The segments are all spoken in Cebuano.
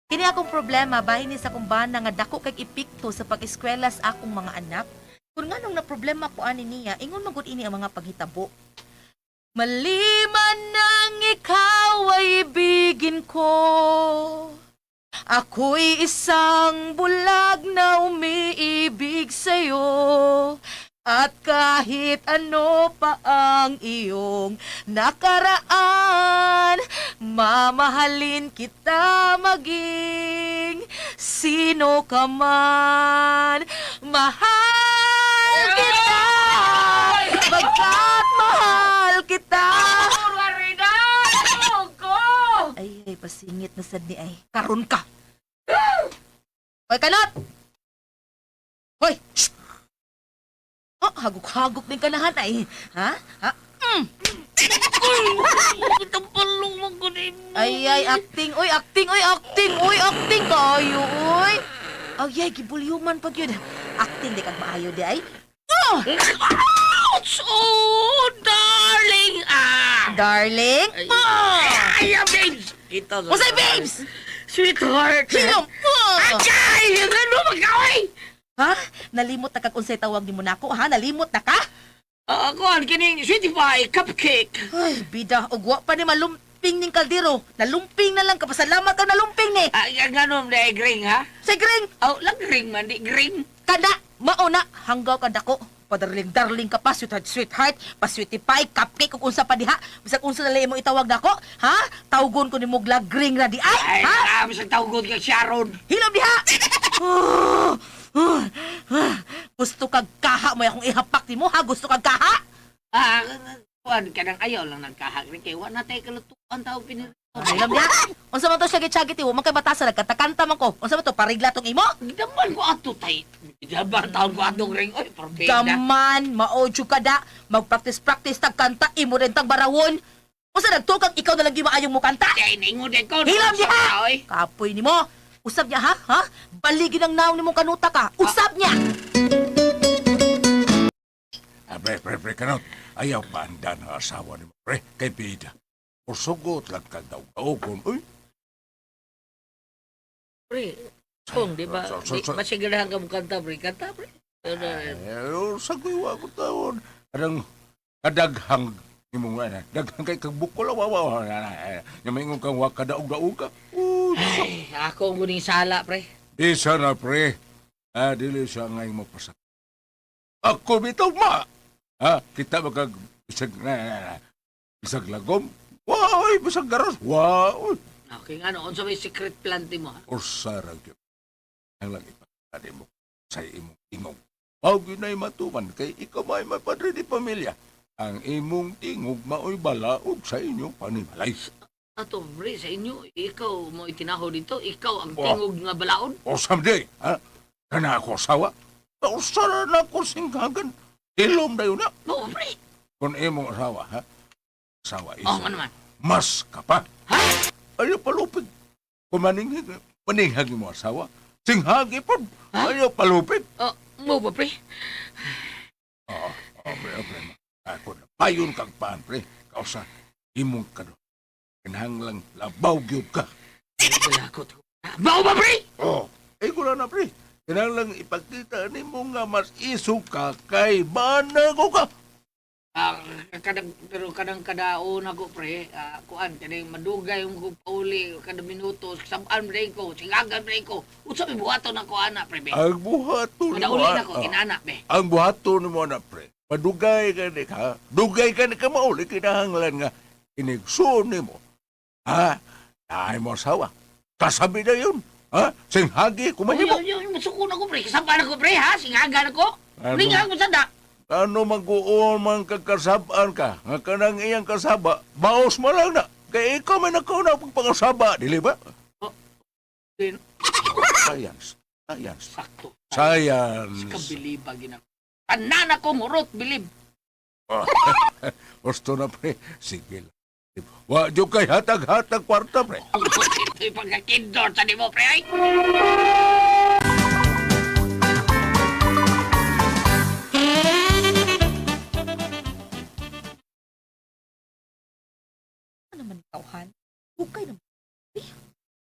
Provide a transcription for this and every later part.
Kini akong problema bahin ni sa akong bana nga dako kay epekto sa pag-eskwela sa akong mga anak. Kun nganong na problema ko ani niya, ingon man gud ini ang mga paghitabo. Maliman nang ikaw ay ibigin ko. Ako'y isang bulag na umiibig sa'yo. At kahit ano pa ang iyong nakaraan, mamahalin kita maging sino ka man. Mahal kita, pagkat mahal kita. Ay, ay, pasingit na sad ni ay. Karon ka. Hoy, kanot! Hoy! Shh! Oh, hagok-hagok din kanahan ay. Ha? Ha? Itong palong mo ko na Ay, ay, acting. Oy, acting. Oy, acting. Oy, acting kaayo, oy. Ay, ay, gibulyuman pag yun. Acting di kag maayo di ay. Oh! Ouch! Oh, darling! Ah! Darling. Ay, Oh! ay, ah, babes! Ito. Usay, babes! Sweetheart! Hilom! Oh! Ajay! Ano magkaway? Ha? Nalimot na kag unsay tawag nimo nako, ha? Nalimot na ka? Ah, ako, ang kining sweetie pie, cupcake. Ay, bida, og wa pa ni malumping ning kaldero. Nalumping na lang ka, pasalamat ka nalumping ni. Ah, ang ano, na gring, ha? Say gring, Oh, lang gring man, di gring. kada mauna hanggaw ka dako. Padarling darling ka pa, sweetheart, sweetheart, pa sweetie pie, cupcake ug unsa pa diha. Bisag unsa na lang imong itawag nako, ha? Tawgon ko nimo gring ra di ay, Ay, ha? ah, bisag tawgon kay Sharon. Hilom diha. Oh, oh, ah. Gusto kag kaha mo akong ihapak nimo ha? Gusto kag kaha? Ah, kuan kanang ayaw lang nagkahag rin kay wa na tay kalutuan tao pinirito. Hilom diha. Unsa man to siya gichagit mo man kay batasa nagkanta-kanta man ko. Unsa man to parigla tong imo? Gidaman ko ato tay. Gidaman taon ko atong ring oy porbida. Gaman, maodyo ka da. Magpractice-practice tag kanta, imo rin tag barawon. Unsa nagtukang ikaw na lang gimaayong mo kanta? Kay ningon din ko. Hilom diha! Oy. Kapoy nimo. Usab niya ha? Ha? Baligin ang naong nimong kanuta ka. Usab niya. Ah, pre, pre, pre, kanot. Ayaw paanda ng asawa ni mo, pre. Kay bida. O sugot lang ka daw. Kaugon, uy. Pre, kung di ba, di masigarahan ka mo kanta pre, kanta pre. Ano, Eh, o, sagoy wa ko taon. Anang kadaghang imong ana, daghang kay kag bukol wa wa. Nya maingon kang wa kadaog-daog ka. Uy, Ay, ako ang guning sala pre. Isa na pre. Ah, dili siya nga imo pasak. Ako bitaw ma. Ha, kita ba kag bisag na, na, na, bisag lagom? Wow, bisag garos. Wow. Okay, ano, unsa may secret plan ti mo ha? Usa ra gyud. Ang lang ipakita mo sa imong tingog. Mao gyud nay matuman kay ikaw may may padre di pamilya. Ang imong tingog maoy balaod sa inyong panimalay. Ato pre, sa inyo, ikaw mo itinaho dito, ikaw ang Oh. tingog nga balaod. O samdi, ha? Kana ako asawa? Usa ra na ako singhagan. Ilom dayon na. No, pre. Kung imong asawa, ha? Asawa isa. Oh, ano man. Mas ka pa. Ha? Ayaw palupig. Kung maninghag, maninghag mo asawa. Singhagi po. Ha? Ayaw palupig. Oh, mo ba pre? Oo, oh, pre, oh, pre. Ako na. Payon kag paan, pre. Kausa, imong ka do. Kinahanglang labaw gyud ka. Wala ko. Bao ba pre? Oh, eh ko na, pre. Kinahanglang ipakita nimo nga mas isog ka kay bana ko ka. Ah, kadang pero kadang kadaon ako pre, ah, kuan kaning madugay yung ko pauli kada minuto, sabaan pre ko, singagan pre ko. Unsa may buhaton ako ana pre be? Ang buhaton Kada mo, uli ah, na ko inana be. Ang buhaton nimo na, pre. Padugay ka ni ka. Dugay ka ni ka mauli. Kinahanglan nga inigsuon nimo. Ha? Naay mo asawa. Kasabi na yun. Ha? Singhagi, kumahimo. Yo yo musuko na ko pre, sabaan ako pre ha, singagan ako. Ano? Ringa ko sada. Ano mag-uon man kagkasabaan ka? Nga kanang iyang kasaba, baos mo lang na. Kaya ikaw may nakauna pagpangasaba, dili ba? Din Science. Science. sakto. Science. Kabiliba gina. Tanan ako murot bilib. Gusto na, pre. Sige lang. Wa jud kay hatag-hatag kwarta, pre. Ito'y pagkakindor sa nimo pre ay.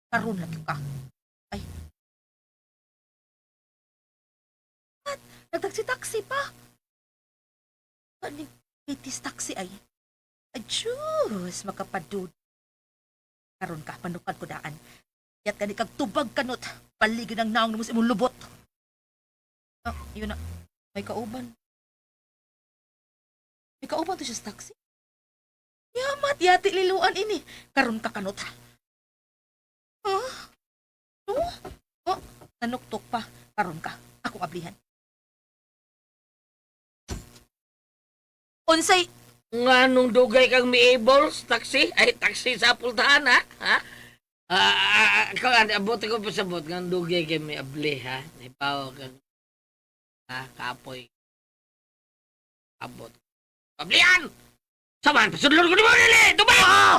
Karon lagi ka. Ay. At, nagtaksi-taksi pa. Kaning pitis taxi ay. Ajus, makapadud. Karon ka, panukad ko daan. Yat kani kag tubag kanot. Paligid ang naong nimo sa imong lubot. Ah, yun na. May kauban. May kauban to siya sa taxi. Yamat, yati liluan ini. Karon ka kanot. Huh? No? Oh, nanuktok pa. Karon ka. Ako ablihan. Unsay Nga nung dugay kang miable sa taxi, ay taxi sa pultahan ha? Ha? Ah, ah, abot ko pasabot nga dugay kay miable ha. Naipaw kang ha, kapoy. Abot. Ablihan! Saman, pasudlon ko ni mo dili! Tubag! Ah!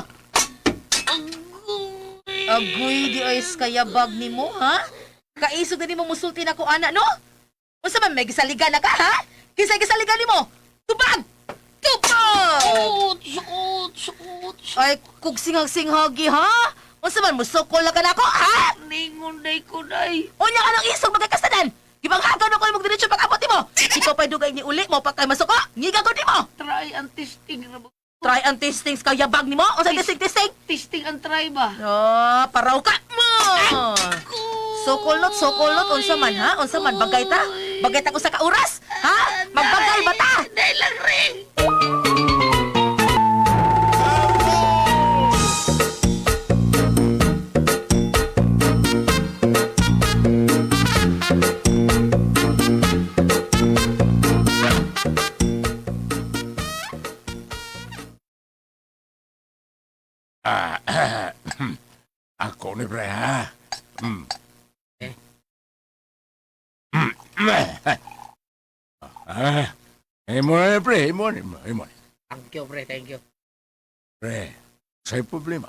Agoy di ay kayabag nimo, ha? Kaisog na nimo musulti na ko ana, no? Unsa man may gisaligan na ka, ha? Kinsa gisaligan nimo? Tubag! Tubag! Suot, suot, suot, suot. Ay, kug singhag-singhagi, ha? Unsa man musukol na ka nako, ha? Ningon day ko day. Unya ka ng isog magkakasadan! Gibanghagaw na ko imong diretso pag-abot nimo. Ikaw pa'y dugay ni uli mo pag kay masuko. Ngiga ko nimo. Try ang testing na ba? Try ang testings kayabag nimo. Unsa testing testing? Testing ang try ba? Ah, paraw ka mo. Sokolot, sokolot, unsa man ha? Unsa man bagay ta? Bagay ta usa ka oras, ha? Magbagay ba ta? Day lang rin. Ah, ako ni pre, ha? Mm. Eh? Ah, imo na, pre, imo ni, imo ni. Thank you, pre. Thank you. Pre, sa'y problema.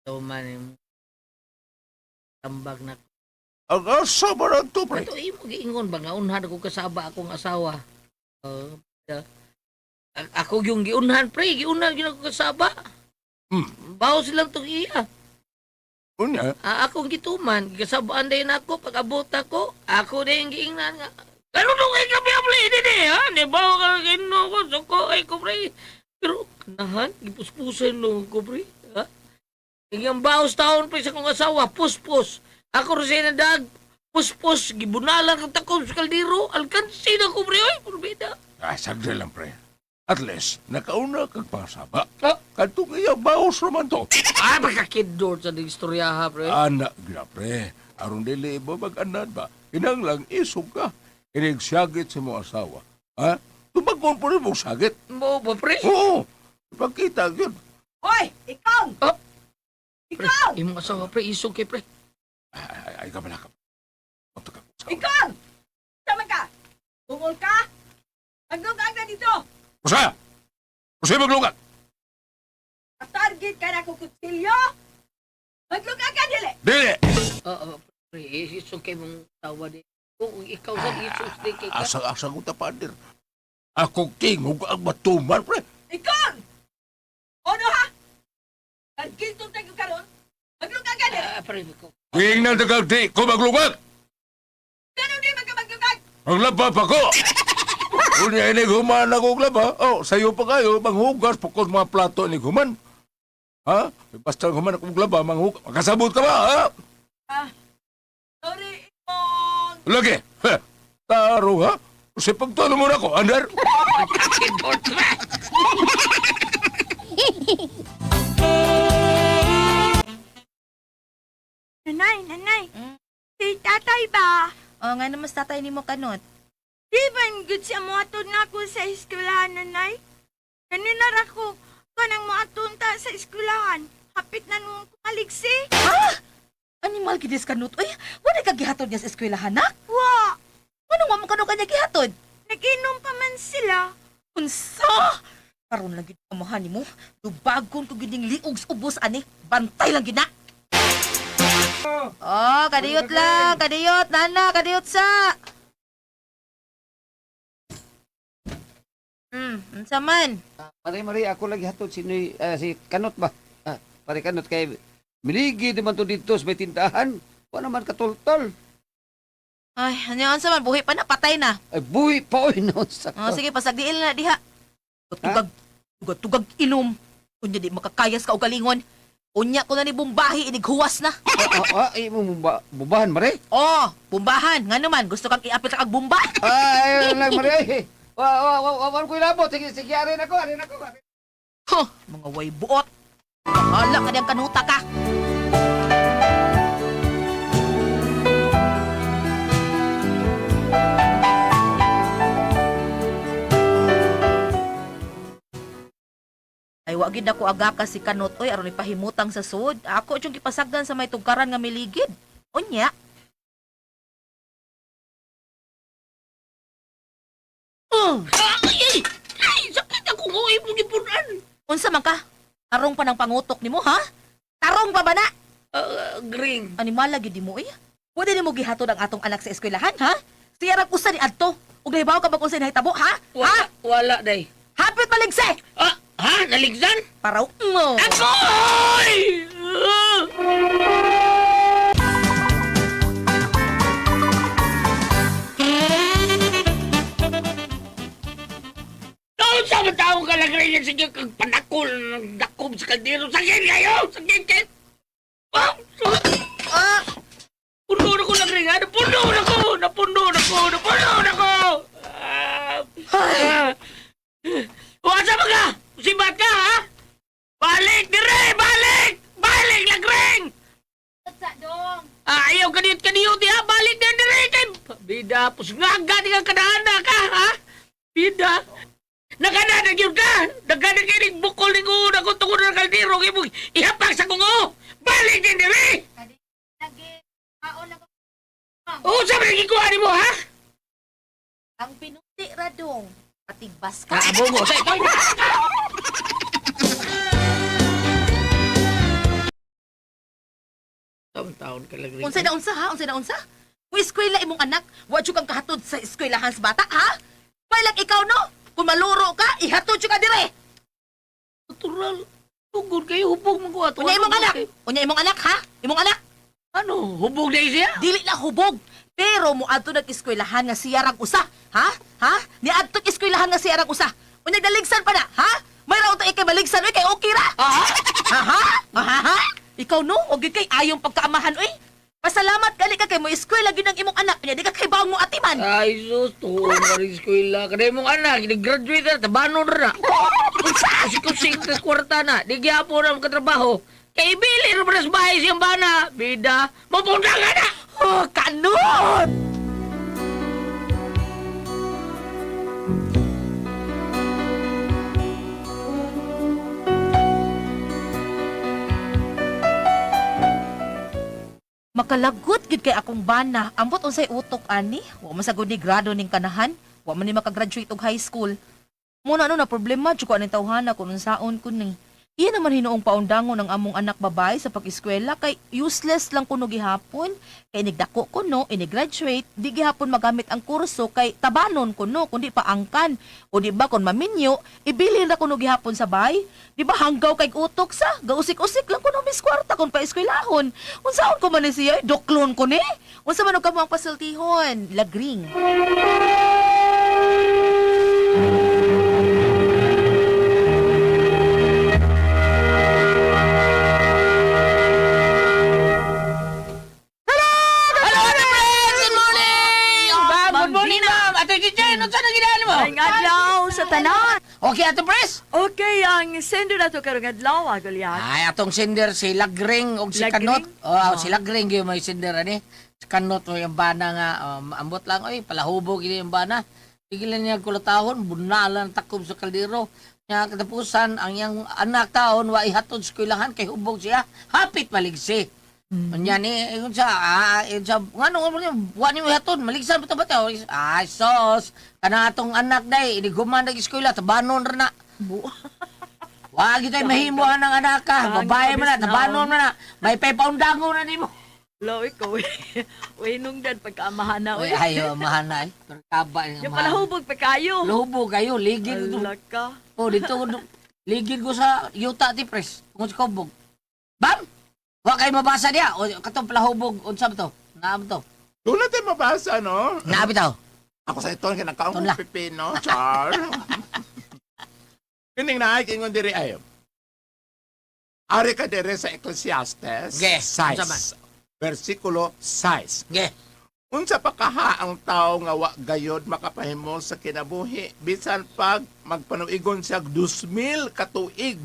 So man, yung tambag na. Ang asa ba na to, pre? Ito imo giingon ba nga unhan ako kasaba akong asawa. Uh, ako yung giunhan pre, giunhan gyud ako kasaba. Bawo silang tong iya. Unya, Ah, akong gituman, kasabaan din ako pag abot ako, ako din giingnan nga. Ano nung ay kami abli dini ha? Di ba ka ginoo ko suko ay ko pre. Pero kanahan gipuspusan no ko pre. Ha? Ang baos taon pre sa akong asawa, puspos. Ako rin siya nadag, puspos, gibunalan ang takob sa kaldero, alkansi na ko pre, oy, purbida. ah, sagdi lang, pre. At least, nakauna kag pasaba. Ah. Kadtong iya, baos naman to. Ah, pagkakidor sa ding istorya ha, pre. Anak gina, pre. Aron dili mo mag-anad ba? Inang lang isog ka. Inigsagit sa mong asawa. Ha? Tumagon po rin mong sagit. Mo ba, pre? Oo. Pagkita yun. Hoy, ikaw! Oh. Pre, Ikaw! imong asawa, pre, isog kay pre. Ay, ay, ay, kamala ka. Punta ka. Ikaw! Tama ka! Bungol ka! Maglugag na dito! Usa! Usa maglugag! Target ka na kutsilyo! Maglugag ka dili! Dili! Oo, pre, isog kay mong asawa di. Kung ikaw sa isog di kay ka. Asa-asa ko tapadir. Ako tingog ang matuman, pre. Ikaw! Ono ha? Targetong tayo karon? Maglugag ka dili! Ah, pre, ikaw. Tingnan tagal di ko maglugag! Ganun di magkabaglugag! Ang laba pa ko! Unya ini human ako og laba. Oh, sayo pa kayo manghugas pukod mga plato ni human. Ha? Basta human ako og laba manghugas. Makasabot ka ba? Ha? Ah, sorry, Ikong! Lagi. Ha. Taro ha? Sa pagtulo mo na ko, andar. Pagkakidor, pre. Nanay, nanay. Si tatay ba? Oh, nga naman sa tatay nimo kanot. Di ba good siya moatod na ako sa eskwelahan, nanay? Kanina ra ko kanang moaton ta sa eskwelahan. Hapit na nung kumaligsi. Ha? Animal gidis kanot. Uy, wala ka gihatod niya sa eskwelahan, nak? Wa, Ano nga mo kano kanya gihatod? naginom pa man sila. Unsa? Karon lang gid amahan nimo. Lubagon ko gid ning liog sa ubos ani. Bantay lang gid na. Oh, kadiyot lang, kadiyot, nana, kadiyot sa. Unsa man? Pare Maria, ako lagi hatod si Noy, si Kanot ba? Ah, pare Kanot kay Miligi di man to dito sa may tindahan. Wa naman katultol. Ay, ano unsa man buhi pa na patay na. Ay, buhi pa oy no. Sa Oh, sige pasagdiil na diha. Tugag tugag tugag inom. Unya di makakayas ka og galingon. Unya ko na ni bumbahi inig huwas na. Ay, mo bubahan, mare. Oh, bumbahan. Ngano man gusto kang iapil ka kag bumba? Ay, lang, mare. Wa, wa, wa, wa, wa, ko ilabot. Sige, sige, arin ako, arin ako. Arin. Huh, mga way buot. Bahala ka diyang kanuta ka. Ay, wa gid ako agaka si Kanot oy aron ipahimutang sa sud. Ako jung gipasagdan sa may tugkaran nga miligid. Unya. Oh. Ay, ay, ay, sakit ako ko imong gipunan. Unsa man ka? Tarong pa ng pangutok nimo ha? Tarong pa ba na? Ah, green. Animala gyud mo eh. Pwede nimo gihatod ang atong anak sa eskwelahan, ha? Siya ra usa ni adto. Ug nahibaw ka ba kung unsay nahitabo, ha? Wala, Ha? wala day. Hapit maligse. Ah, ha? Naligsan? Paraw mo. Agoy! Ah! Taon sa mga taong kalagray niya sige kag panakol ng dakob sa kaldero. Sakit kayo! Sakit kayo! Ah! Ah, Puno na ko lagray nga! Napuno na ko! Napuno na ko! Napuno na ko! Ah! Ah! Wasa ba ka? Sibat ka, ha? Balik dire! Balik! Balik lagring! Ah, ayaw kaniyot kaniyot ha? Balik na dire! Kay bida, pusngaga di ka kadana ka, ha? Bida. Nakadana gyud ka! Nagana kinig bukol ni una ko tungod ng kaldero kay mo ihapak sa kungo! Balik din dire! Oo, sabi na gikuha nimo, ha? Ang pinuti ra dong. Patigbas ka. Ah, bongo, sa ikaw. Taon-taon ka lang rin. Unsay na unsa ha? Unsay na unsa? Kung eskwela imong anak, wa jud kang kahatod sa eskwelahan sa bata, ha? Pailang ikaw no? Kung maluro ka, ihatod jud ka dire. Natural. Tugod kayo, hubog mo ko ato. Unya imong anak. Unya imong anak ha? Imong anak. Ano? Hubog na siya? Dili na hubog. Pero moadto nag-eskwelahan nga siya rang usa, ha? Ha? Niadto eskwelahan nga siya rang usa. Unya daligsan pa na, ha? May raon ta ikay maligsan oy kay okay ra. Aha! Ha ha? Ha ha? Ikaw no, og gyud kay ayong pagkaamahan oy. Pasalamat gali ka kay mo eskwela gyud ang imong anak, unya di ka kay baong mo atiman. Ay, sus, tuon ka rin eskwela. Kada imong anak, nag-graduate na, tabanon na. Kusik-kusik ka kwarta na. Di gyapon na makatrabaho. Kay ibili rin sa bahay siyang bana. Bida, mapunta ka na! Oh, kanot! Makalagot gid kay akong bana. Ambot unsay utok ani? Wa man sagud ni grado ning kanahan. Wa man ni makagraduate og high school. Muna ano na problema jud ko aning tawhana kung unsaon ko ni. Iya naman hinuong paundangon ang among anak babae sa pag-eskwela kay useless lang kuno gihapon. Kay inigdako ko no, inigraduate, di gihapon magamit ang kurso kay tabanon ko no, kundi paangkan. O di ba kung maminyo, ibilin ra kuno gihapon sa bay. Di ba hanggaw kay utok sa, gausik-usik lang kuno mis kwarta kung paeskwelahon. Unsaon ko man ni siya, eh, doklon ko ni. Unsa man og kamo ang pasultihon, lagring. Hello, Ate Friends! Good morning! Ma'am, good morning, ma'am! Ate Chichen, ano saan ang ginaan mo? Ang adlaw sa tanan. Okay, Ate Pres? Okay, ang sender na to karong adlaw, Agulyat. Ay, atong sender si Lagring og si Lagring? Kanot. Oh, si Lagring gyud may sender ani. Si Kanot mo yung bana nga ambot lang oy, palahubog gid yung bana. Tigilan niya kulatahon, bunalan takob sa kaldero. Nya katapusan ang iyang anak taon wa ihatod sa eskwelahan kay hubog siya. Hapit maligsi. Unya ni ingon siya, ingon siya, ngano mo niya, wa niyo ihatod, maligsan ba to ba to? Ay, sos, kana atong anak day, iniguman nag eskwela, tabanon ra na. Wa gyud ay mahimo ang anak ka, Ang babae man na, kabis na, tabanon man na. May paundango na nimo. Lo, ikaw eh. Uy, nungdan pagkaamahan na. Oy, Uy, ayo mahana ay. Pero kaba Yung pala hubog pa kayo. Lubo kayo, ligid ko. Ala ka. Oh, dito ko ligid ko sa yuta ti pres. Tungod sa kubog. Bam! Wa kay mabasa diya. O katong palahubog unsa ba to? Naa ba to? Doon natin mabasa, no? Naa bitaw. Ako sa ito, kinakaon Tunla. kong pipino, char. Kining na ay, kingon diri ay. Ari ka diri sa Ecclesiastes Ge, unsa man? 6, versikulo 6. Ge. Unsa pa kaha ang tao nga wa gayod makapahimo sa kinabuhi bisan pag magpanuigon siya 2,000 ka tuig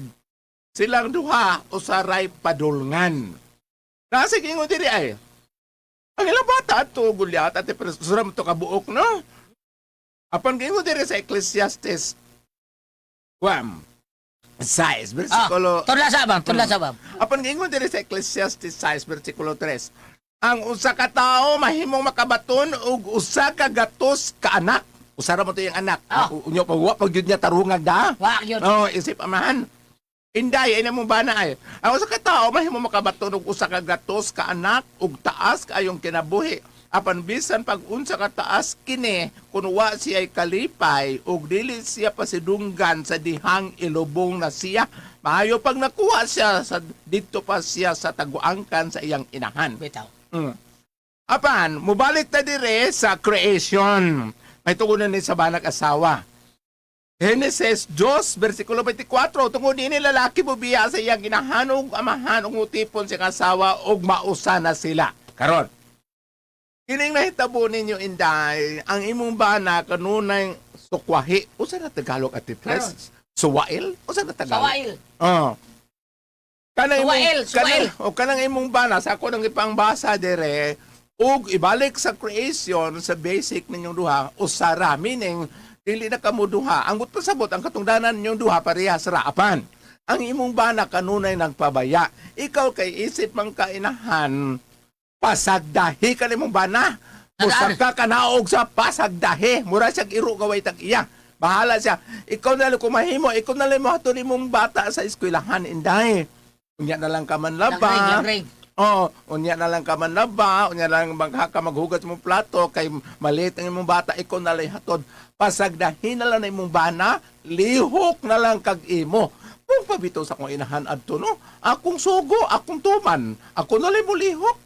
silang duha usaray padulngan. Nasa kingon diri ay. Ang ilang bata ato gulyat ate pero suram to kabuok, no? Apan kingon diri sa Ecclesiastes 1:6 versikulo Tunla sa bam, tunla sa bam. Apan giingon diri sa Ecclesiastes 6 versikulo 3. Ang usa ka tawo mahimong makabaton og 100 ka anak. Usa ra mo to yung anak. Ah. Unyo pa wa pag gyud niya tarungag da. Wa gyud. Oh, isip amahan. Inday ay namo bana ay. Ang usa ka tawo mahimong makabaton og 100 ka anak ug taas kaayong kinabuhi. Apan bisan pag unsa ka taas kini, kun wa siya ay kalipay ug dili siya pasidunggan sa dihang ilubong na siya, maayo pag nakuha siya sa didto pa siya sa taguangkan sa iyang inahan. Bitaw. Apan, mubalik ta dire sa creation. May tugunan ni sa banag asawa. Genesis 2, versikulo 24, tungod ini lalaki mobiya sa iyang inahan ug amahan ug mutipon sa iyang asawa ug mausa na sila. Karon. Kining nahitabo ninyo, inday, ang imong bana kanunay sukwahi. Usa na Tagalog, Ate Pres? Suwail? Usa na Tagalog? Sawail. Oo. Kanang Suwail, imong, suwail. kanang, o kanang imong bana sa ako nang ipangbasa dire ug ibalik sa creation sa basic ninyong duha usara, meaning dili na kamo duha ang pasabot ang katungdanan ninyong duha parehas ra, apan ang imong bana kanunay nagpabaya, ikaw kay isip mang kainahan, pasagdahi ka nimong bana. Usag ka kanaog sa pasagdahi. Mura siya iro gaway tag iya. Bahala siya. Ikaw na lang kumahimo. Ikaw na lang mo hatod imong bata sa eskwelahan, inday. Unya na lang ka man Lagring, laba. lagring. Oh, unya na lang ka man laba, unya na lang ka maghugas mong plato kay maliit ang imong bata, ikaw na lang hatod. Pasagdahin na lang na imong bana, lihok na lang kag imo. Kung pabito sa akong inahan adto, no, akong sugo, akong tuman, ako na lang mo lihok.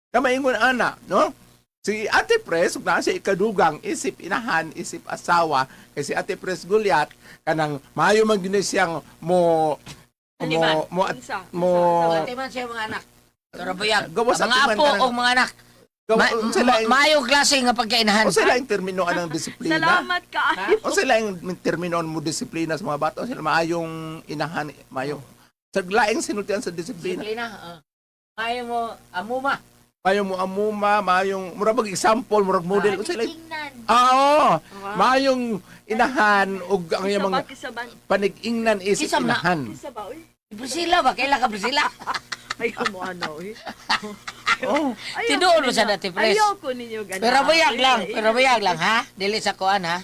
Kamaingon ana, no? Si Ate Pres, ug naa siya ikadugang, isip inahan, isip asawa, kay si Ate Pres Gulyat, kanang maayo man gyud ni siyang mo mo mo Unsa? mo Ate man siya mga anak. Pero buyag. Gawas Mga ati man apo kanang- o mga anak. Gawa, Ma- sila maayong klase nga pagkainahan. o sila yung termino anang disiplina. Salamat ka. O sila yung termino mo disiplina sa mga bata. O sila maayong inahan, maayong sa laing sinultian sa disiplina. Disiplina. Maayo mo amuma. Maayong mo amuma, maayong murag mag example, murag model. O sila Tingnan. Ah, oo. Maayong inahan ug ang iyang Kisa ba, mga kisa ba? panigingnan isip Kisam na. inahan. Kisa ba, uy? Priscilla ba? Kaila ka, Priscilla? Ayaw mo ano, uy. Oh. Ayaw Tinuod ko mo sa ninyo. dati, Pres. Ayaw ko ninyo gana. Pero buyag lang. Pero buyag lang, ha? Dili sa kuan, ha?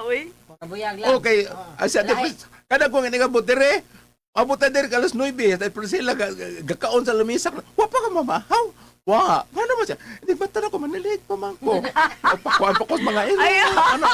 Uy. Pero buyag lang. Okay, si Ate Lahi. Pres, kada ko nga ningabot dire, abot na dire alas 9, at Priscilla gakaon sa lamisa. Wa pa ka mamahaw. Wa, paano ba siya? Hindi ba ko manilig pa man ko. O pakuan pa ko sa mga ilo. Ano?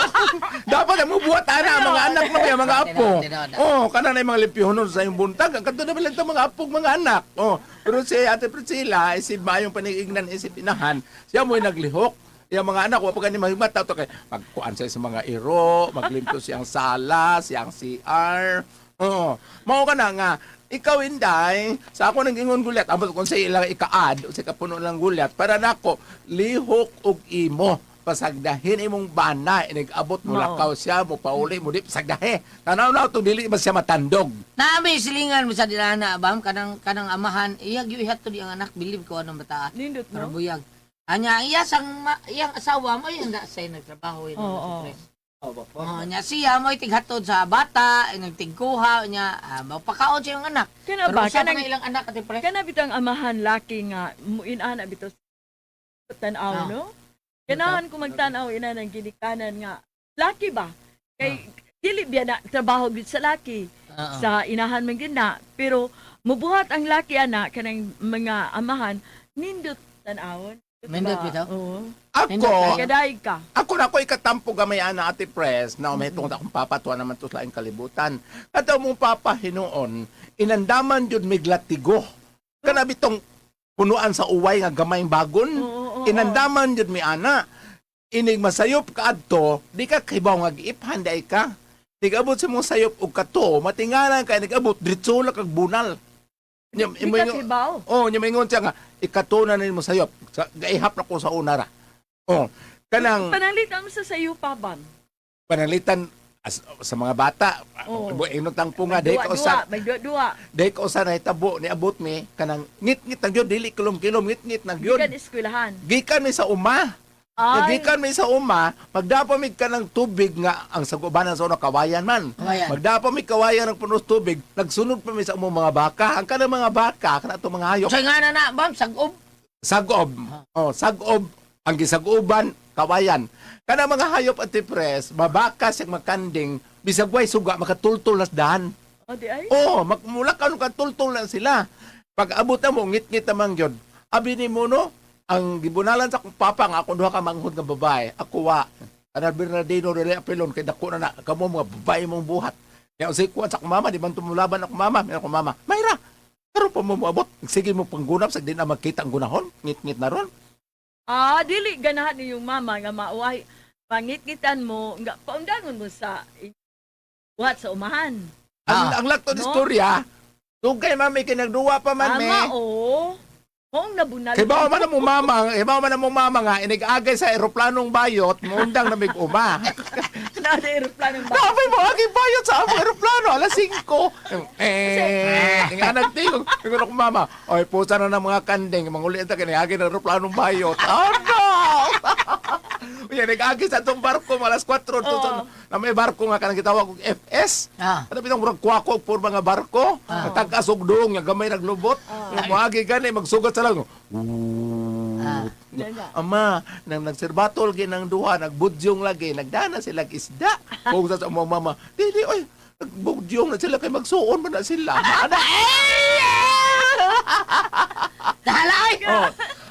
Dapat ang mubuhat ana ang mga anak mo mga apo. Tinuod, tinuod. Oh, kana na yung mga limpyohonon sa iyong buntag. Ang kadto na lang itong mga apog mga anak. Oh, pero si Ate Priscilla, isip maayong panigignan, isip inahan, siya mo'y naglihok. Yung mga anak, wa pa gani mahigmat to kay magkuan siya sa mga iro, maglimpyo siyang sala, siyang CR. Oo. Mao ka na nga ikaw, inday, sa ako nang ingon gulyat, abot kung sa ilang ikaad, o sa kapuno lang gulyat, para nako lihok og imo pasagdahin imong bana inigabot mo Mao. lakaw siya mo pauli mo di pasagdahi tanaw na to dili ba siya matandog. Naami silingan mo sa dinana bam kanang kanang amahan iya gyud ihatod ang anak bilib ko anong bata. Nindot, Pero no? buyag. Anya iya sang ma, iyang asawa mo yung na say nagtrabaho yun. Oo. Oh, nya siya mo tighatod sa bata, nagtigkuha nya mapakaon siya yung anak. Kana Pero ba? usa pa Kanang na ilang anak ate pre. Kana bitang amahan laki nga muinana bitaw tan-aw Ah. no? Ganahan ko magtan-aw ina ng ginikanan nga laki ba? Kay dili biya na trabaho gid sa laki Oo. sa inahan man gid na pero mubuhat ang laki ana kanang mga amahan nindot tan-awon. Nindot bitaw? Oo. Ako, Kadaig ka. ako na ako ikatampo gamay ana Ate Pres na may tungod akong papa tuwa naman to sa laing kalibutan. Kadaw mong papa hinuon, inandaman jud miglatigo. Kana bitong punuan sa uway nga gamayng bagon. Oo, oo, oo. Inandaman jud mi ana. Inig masayop ka adto, di ka kibaw nga giiphan di ay ka. Nigabot sa mong sayop og kato, matingalan ka nigabot diretso la kag bunal. Nya Di ka kibaw. Oh, nya maingon siya nga ikato na nimo sayop. Sa, gaihap na ko sa una ra. Oh, kanang Panalitan mo sa sayo pa bam. panalitan sa mga bata, Oo. inot ang punga dahil ka usa May duwa-duwa. dahil ka usa nahitabo niabot mi kanang ngit-ngit na gyud dili kilom-kilom ngit-ngit na gyud. Gikan eskwelahan. Gikan mi sa uma. Ay. Gikan mi sa uma, magdapa mi kanang tubig nga ang sagubanan sa una kawayan man. Kawayan. Magdapa mi kawayan ang punos tubig, nagsunod pa mi sa umong mga baka. Ang kanang mga baka, kana atong mga hayop, Sa nga na na, bam, sagob. sagob. Oh, sagob ang gisaguban kawayan. Kana mga hayop at tipres, mabaka siyang makanding, bisag way suga makatultol nas dahan. O di ay. Oh, magmula ka nung katultol na sila. Pag abot na mo, ngit-ngit naman yun. Abi ni mo, no, ang gibunalan sa akong papa nga akong duha ka manghod nga babae, ako wa. Ana Bernardino Rele Apelon kay dako na na kamo mga babae mong buhat. Kaya unsay kuan sa akong mama, di man tumulaban akong mama, may akong mama. Mayra, karon pa mo moabot. Sige mo panggunap sa di na makita ang gunahon, ngit-ngit na ron. Ah, dili ganahan ni yung mama nga mauwahi. Pangitgitan mo nga paundangon mo sa buhat sa umahan. Ang Ah. ang lakto No? istorya, dugay mami kay nagduwa pa man me. Tama, oo. Maong nabunal. Kay bawa man ang mong mama, kay bawa man ang mong mama nga inigagay sa eroplanong bayot, muundang na mig uma. Na sa aeroplano ba? Napay mo aking bayot sa among eroplano alas 5. Eh, nga nagtingog. Ingon ako mama, oy pusa na ng mga kanding, manguli ta kini agi ng eroplanong bayot. Oh no. Unya nag-agi sa atong barko alas 4 to Oo. na may barko nga kanang gitawag og FS. Ah. Ano bitong murag kwako og puro mga barko, tag-as og duong nga gamay naglubot. Yung moagi gani magsugat sa lang. Ah. Ama, nang nagserbatol ginang duha, nagbudyong lagi, nagdana sila isda. Kung sa among mama, dili oy, nagbudyong na sila kay magsuon man na sila. Ana, Dahala ay! oh.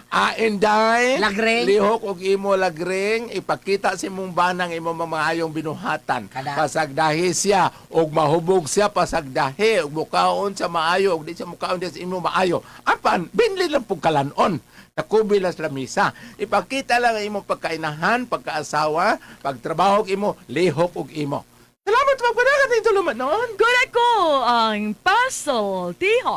Ah, inday, Lagring. lihok og imo lagring, ipakita sa imong banang imong mga ayong binuhatan. Kada. Pasagdahi siya, og mahubog siya pasagdahi, og mukaon siya maayo, og di siya mukaon di sa imo maayo. Apan, binli lang pug kalanon. Takubi lang sa lamisa. Ipakita lang ang imong pagkainahan, pagkaasawa, pagtrabaho og imo, lihok og imo. Salamat magpanagan dito lumanon. Good ako ang Puzzle Tihon.